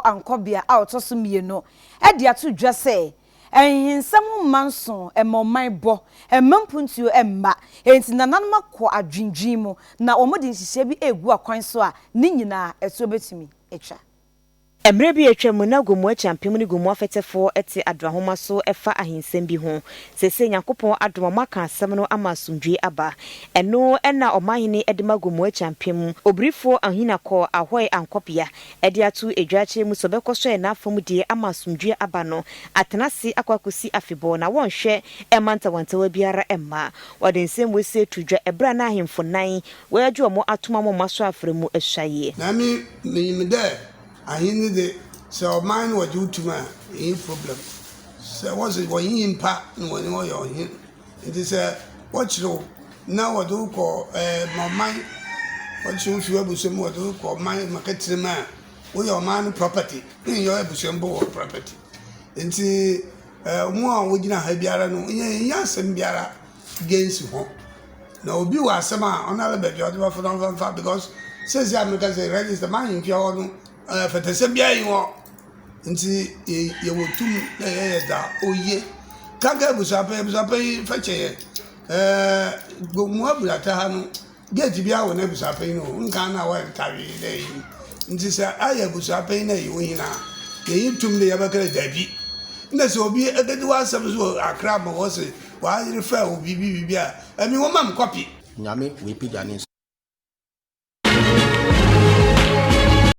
Ankɔbea a ɔtɔ so mmienu de ato dwa sɛ, Nhensɛm mma nso mma ɔman bɔ, mma mpuntuo mma. Enti nananom akɔ adwendwen mu na wɔde nhyehyɛe bi regu akwan so a ne nyinaa ɛtoɔ bɛtumi atwa. Mmerɛ bi a atwam mu na Gomoa Kyampem ne Gomoa Fɛtɛfoɔ te Adoahoma so fa ahensɛm bi ho. Seesei Nyankopɔn adom a wɔaka asɛm no ama asomdwoeɛ aba. Ɛno na ɔmanhene de ma Gomoa Kyampem. Obirifoɔ Ahina kɔɔ Ahoɛ Ankɔbea de ato dwa akyerɛ mu sɛ ɔbɛkɔ so ayɛ n'afa mu deɛ ama asomdwoeɛ aba no atena ase akɔ akɔsi afebɔɔ na wɔnhwɛ mma ntawantawa biara mma. Wɔde nsɛm wei sei too dwa ɛberɛ a na ahemfo nan wɔagye wɔn atom ama wɔn asɔ afra mu asuaeɛ. Na emi minyim dɛ Ahen no dze, sɛ ɔman no wɔgye wo to mu a, innyi problem. Sɛ wɔse wɔnye nyimpa na wɔnye wo yɛ ɔhen, ntsi sɛ wɔkyer wo na wɔdze wo kɔ ɛɛ ma ɔman, wɔkyer wo fi w'ebusua mu wɔdze wo kɔ ɔman ma kɛtsena mu a, woyɛ ɔman no property, nnyɛ ebusua mpo hɔn property. Ntsi ɛɛ hɔn a wogyina ha biara no, nnyɛ yennyi asɛm biara against hɔn. Na obi wɔ asɛm a ɔnoara beebi a ɔdze bɛfa no ɔmfa mfa because seisei a mereka sɛ register m'ahemfie hɔ no fɛtɛsɛm biara nnyi hɔ ntsi yɛwɔ tum dɛ yɛyɛ dza oye. Kanka ebusuapɛn, ebusuapɛn fa kyɛ hɛn, ɛɛɛ Gomoa Aburatɛ ha no Gate biara wɔ n'ebusuapanyin o, nkan na wɔyɛ no tawee dɛ iyi. Ntsi sɛ ayɛ ebusuapanyin na eyɛ ohen a, yennyi tum dɛ yɛbɛka dɛ dabi. Nna sɛ obi ebedzi w'asɛm so wɔ Accra ma wɔse wɔarefer wo biribi biribi a, emi wɔma me copy. Nyame wei pagya ne nsa.